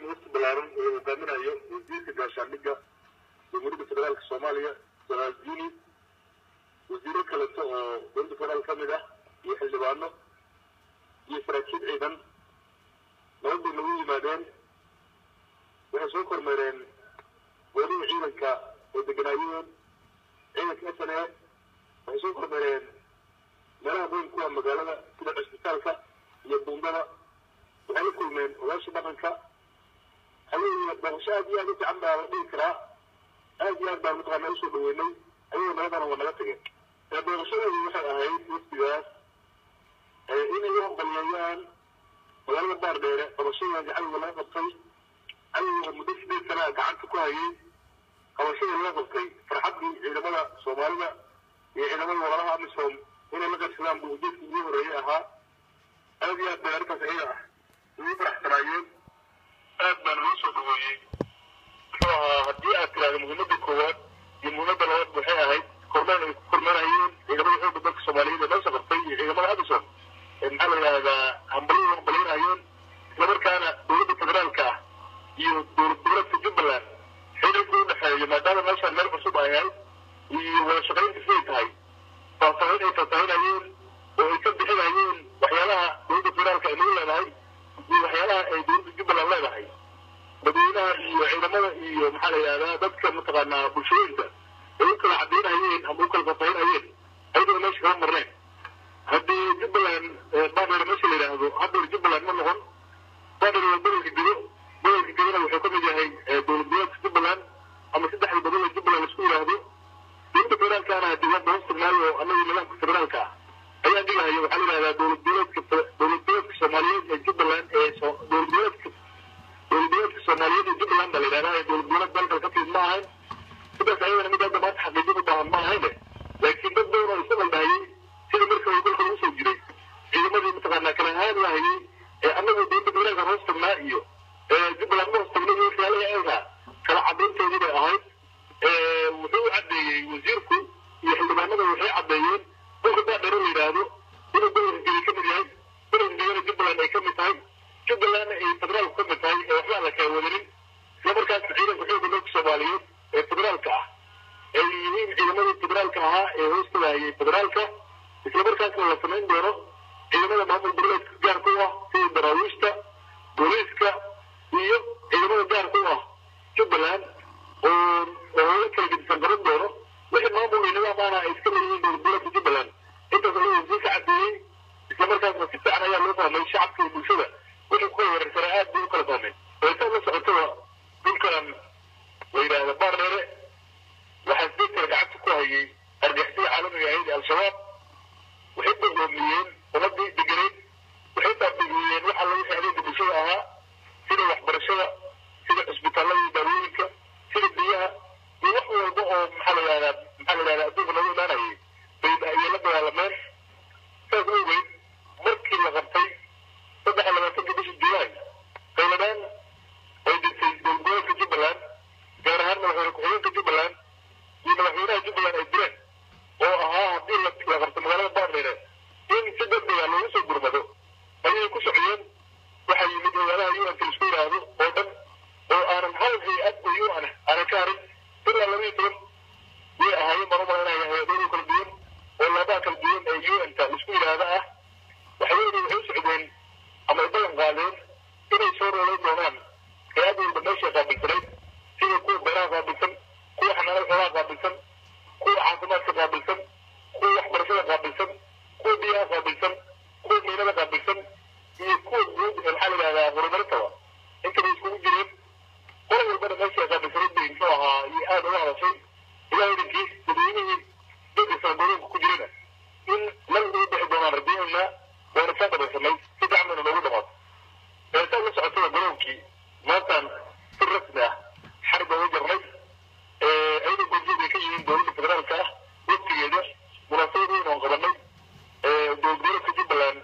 yimid wafti ballaaran oo hogaaminayo wasiirka gaashaandhigga Jamhuuriyadda Federaalka Soomaaliya, Janaal Juni, wasiiro kaleto oo dowladda federaal ka mid ah iyo xildhibaano iyo saraakiil ciidan. Nabad bay nagu yimaadeen. Waxay soo kormeereen goolihii ciidanka oo deganaayeen ciidanka SNA. Waxay soo kormeereen meelaha muhimku ah magaalada sida cisbitaalka iyo buundada. Waxay la kulmeen odaasha dhaqanka. Waxaa booqasho aad iyo aad u fiican baa la dhihi karaa. Aad iyo aad baan mataqaanaa usoo dhaweynay, ayagoo nabadana waa naga tageen. Booqashadeedu waxay ahayd waftigaas inay u hambalyeeyaan magaalada Baardheere qabashada cadowga laga qabtay, cadowga muddo 8 sana gacanta ku hayay qabashada laga qabtay. Farxaddii ciidamada Soomaalida iyo ciidamada walaalaha AMISOM inay la qabsadaan buu ujeedka ugu horreeyey ahaa. Aad iyo aad bay arrintaas iyaga ah ugu faraxsanaayeen, aad baana loo soo dhaweeyey. Muxuu ahaa, haddii aad tiraahdo muhiimadda koowaad iyo muhiimadda labaad, waxay ahayd kormeer ay ku kormeerayeen ciidamada xoogga dalka Soomaaliyeed ee meesha qabtay iyo ciidamada AMISOM, maxaa la yidhahdaa, hambalyo hambalyanayeen, islamarkaana dowladda federaalka ah iyo dowlad goboleedka Jubbaland xiriirka u dhexeeyo, maadaama meeshaan meel cusub ay ahayd, iyo wada shaqaynta siday tahay faahfaahin ay faahfaahinayeen oo ay ka bixinayeen waxyaalaha dowladda federaalka ay nagu leedahay iyo waxyaalaha ay dowladda Jubbaland leedahay, dadweynaha iyo ciidamada iyo maxaa la yidhahdaa dadka mataqaanaa bulshooyinka ay u kala cadaynayeen ama u kala faahfaahinayeen, ayaduna meesha kama marneen. Haddii Jubbaland Baardheere meesha la yidhaahdo haddeer Jubbaland ma noqon. Baardheere waa gobolka Gedo, gobolka Gedona wuxuu ka mid yahay dowlad goboleedka Jubbaland ama saddexda gobol ee Jubbaland laisku yidhaahdo. Dowladda federaalkaana haddii waa hoos tagnaayo, annagu nidaamka federaalka ah ayaa dhigahaya. Waxaa la yidhahdaa dowlad goboleedka Soomaaliyeed ee Jubbaland, ee dowlad goboleedka Soomaaliyeed ee Jubbaland baa la yidhahdaa, ee dowlad goboleed dalkal ka timid ma ahayn. Sidaas ayadana mid hadda maanta xaqiijin u baahan ma ahayne, laakiin dad badan oo isa qaldahayay sida marka uu dalka lagu soo jiray ciidamadii mataqaanaa kala ahaan lahayay ee annagu dowladda federaalka hoos tagnaa iyo Jubbaland ma hoos tagnay iyo waxyaalihii ayaga kala cadayntoodii bay ahayd. Wuxuu caddeeyey wasiirku iyo xildhibaanada, waxay caddeeyeen dhulka Baardheere la yidhaahdo inuu gobolka Gedi ka mid yahay, gobolka Gedana Jubbaland ay ka mid tahay, Jubbalandna ay federaalku ka mid tahay, ee waxba aan la kala wadanin, islamarkaasna ciidanka xoogga dalka Soomaaliyeed ee federaalka ah ay yihiin ciidamadii federaalka ahaa ee hoos tagahayay federaalka, islamarkaasna la samayn doono ciidamada maamul goboleedka gaarka u ah sida daraawiishta, booliiska iyo ciidamada gaarka u ah Jubbaland oo howlo kala gedisan qaban doono, wixii maamul iyo nidaam ahna ay iska leeyihiin dowlad goboleedka Jubbaland. Intaas ayuu wasiirka caddeeyey, islamarkaasna si fiican ayaa loo fahmay. Shacabka iyo bulshada wixii ku kala wareersanaa aad bay u kala fahmeen. Saad la socotaba, dhulkan la yidhaahda Baardheere waxaa 8 sana gacanta ku hayay argixisada caalamiga ahayd ee Al-Shabaab. Waxay godoomiyeen ummadii deganeed, waxay baabi'iyeen waxa la wixii adeega bulshada ahaa, sida waxbarashada, sida cisbitaallada iyo daawooyinka, sida biyaha iyo wax walba oo maxaa la yidhahdaa adduunka noogu imaanayay bay ayay la dagaalameen. Saas awgeed markii la qabtay 23-kii bishii Julaay, qayladaan ay dirtay dowlad goboleedka Jubbaland, gaar ahaan madaxweyne ku-xigeenka Jubbaland iyo madaxweynaha Jubbaland ay direen, oo ahaa haddii la qabto magaalada Baardheere in si degdega loogu soo gurmado, ayay ku socdeen. Waxaa yimid hay'adaha UN-ka laisku yidhaahdo oo dhan, oo aanan hal hay'ad oo UN ah aanan ka harin. Ilaa 12 way ahaayeen baan u malaynaya hay'adooda kala duwan oo laabaha kala duwan ee UN-ta laisku yidhaahdo ah. Waxaweye waxay u socdeen ama ay ballan qaadeen inay soo roolayn doonaan hay'ad walba meeshay qaabilsanayd, sida kuwa beeraha qaabilsan, kuwa xanaanada xoolaha qaabilsan, kuwa caafimaadka qaabilsan, kuwa waxbarashada qaabilsan, kuwa biyaha qaabilsan, kuwa miinada qaabilsan iyo kuwa guud ee maxaa la yidhahdaa horumarintaba. Intaba iskugu jireen, qolo walbana meeshay qaabilsanayd bay muxuu ahaa iyo aada uga hadashay. Ilaah idankiis dadweynihii dadka sanadoonka ku jirana in lal ugu bixi doonaan rajaynaynaa, waana saan dhamaysanay, si fiican bayna noogu dhamaato. Saad la socotada, garoonkii maantaan si rasmi ah xarigga uga jarnay, ayadoo goobjoog ay ka yihiin dowladda federaalka ah waftigeeda. Munaasabad weyn oon qabanay dowlad goboleedka Jubbaland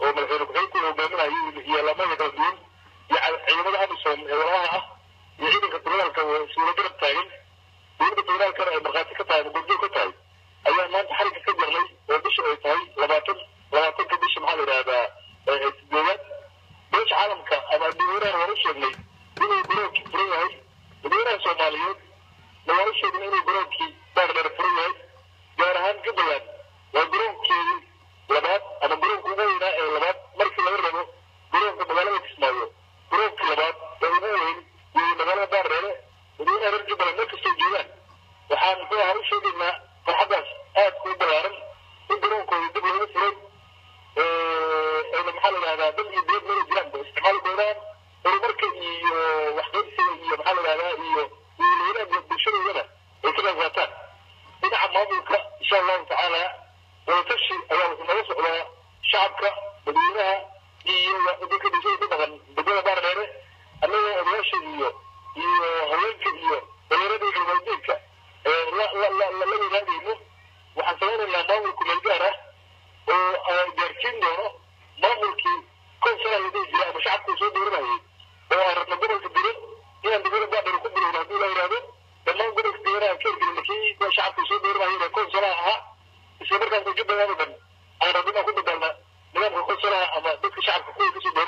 oo madaxweyne ku-xigeenku hogaaminayo iyo laamada kala duwan iyo ciidamada AMISOM ee walaalaha ah iyo ciidanka federaalka oo suula garab taagan, dowladda federaalkana ay markhaati ka tahay ama goobjoog ka tahay, ayaa maanta xarigga ka jarnay, oo bisha ay tahay 20-ka bisha maxaa la yidhahdaa sideedaad. Beesha caalamka ama adduunyadahan waan u sheegnay Inuu garoonkii furan yahay dadweynaha Soomaaliyeed na waan u sheegnay inuu garoonkii Baardheere furan yahay, gaar ahaan Jubbaland waa garoonkeedii labaad ama garoonka ugu weynaa ee labaad markii laga rabo garoonka magaalada Kismaayo. Garoonkii labaad ee ugu weyn weeye magaalada Baardheere. Dadweynaha reer Jubbaland meel kastoo joogaan waxaan muxuu ahaa u sheegaynaa farxaddaas aadka u ballaaran in garoonkooda dib loogu furay, ayna maxaa la yidhahdaa dal iyo dibad meelay jiraanba isticmaali doonaan horumarka iyo waxqaybsiga iyo maxaa la yidhahdaa iyo wadaagga bulshadoodana ay ka qayb qaataan. Dhinaca maamulka, insha Allahu tacaala, wadatashi ayaa wuxuu naga socdaa shacabka, dadweynaha iyo dadka bulshada ku dhaqan degmada Baardheere, annagoo odayaasha iyo haweenka iyo dhalinyarada iyo culimadiinka la la la la wadaagayno. Waxaan samaynaynaa maamulku meel gaar ah oo gaarsiin doono maamulkii 1 sana la dhihi jiray ama shacabku soo dooranayay oo aan rabno gobolka Diro inaan degmada Baardheere ku bilowno haddii la yidhaahdo. Dhammaan gobolka Diro aan ka hirgelino kii shacabku soo dooranayay ee 1 sanaha ahaa, isla markaasna Jubbaland oo dhan aan rabno inaan ku bedalna nidaamka 1 sanaha ama dadka shacabka kuway kasoo dooranayeen.